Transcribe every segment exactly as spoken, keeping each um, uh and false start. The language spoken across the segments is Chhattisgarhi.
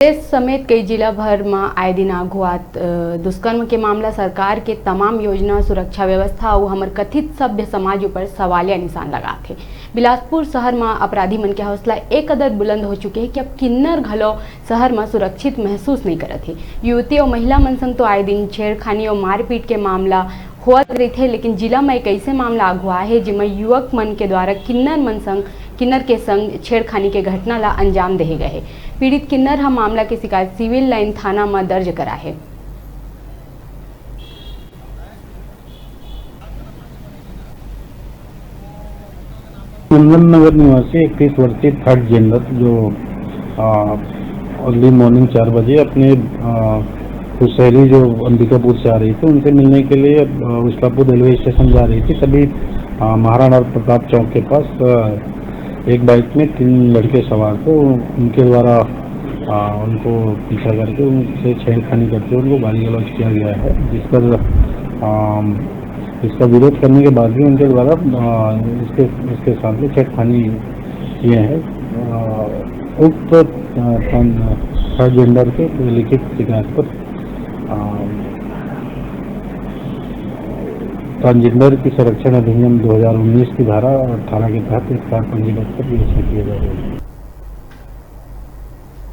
प्रदेश समेत कई जिला भर म आए दिन आगू आत, अ, दुष्कर्म के मामला सरकार के तमाम योजना, सुरक्षा व्यवस्था अउ हमर कथित सभ्य समाज ऊपर सवालिया निशान लगाथे। बिलासपुर शहर म अपराधी मन के हौसला ए कदर बुलंद हो चुके हे कि अब किन्नर घलो शहर म सुरक्षित महसूस नइ करत हे। युवती अउ महिला मन संग तो आए दिन छेड़खानी अउ मारपीट के मामला होवत रहिथे, लेकिन जिला म एक अइसे मामला आगू आए हे, जेमा युवक मन के द्वारा किन्नर मन संग, किन्नर के संग छेड़खानी के घटना ला अंजाम देहे गए हे। पीड़ित किन्नर ह मामला के शिकायत सिविल लाइन थाना म दर्ज कराए हे। चंदन नगर निवासी इकतीस वर्षीय थर्ड जेंडर, जो, आ, अर्ली मॉर्निंग चार बजे अपने, आ, कुछ सहेली जो अंबिकापुर से आ रही थी, उनसे मिलने के लिए, आ, उस्तापुर रेलवे स्टेशन जा रही थी। तभी, आ, महाराणा प्रताप चौक के पास, आ, एक बाइक में तीन लड़के सवार थे। उनके द्वारा, आ, उनको पीछा करके उनसे छेड़खानी करते हुए उनको गाली गलौज किया गया है, जिस पर, आ, इसका विरोध करने के बाद भी उनके द्वारा, आ, इसके, इसके साथ में छेड़खानी किए हैं। आ, उक्त, आ, ट्रां-, थर्ड जेंडर के लिखित शिकायत पर, आ, ट्रांसजेंडर की संरक्षण अधिनियम दो हज़ार उन्नीस की धारा अठारह के तहत एफआईआर पंजीबद्ध कर व्यवस्था किया जा रहा है।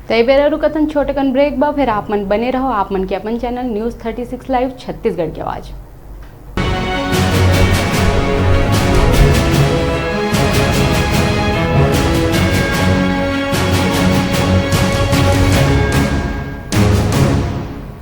त ए बेरा रुकथन छोटे कन ब्रेक बा, फिर आप मन बने रहो आप मन के अपन channel news thirty six live Chhattisgarh के आवाज़।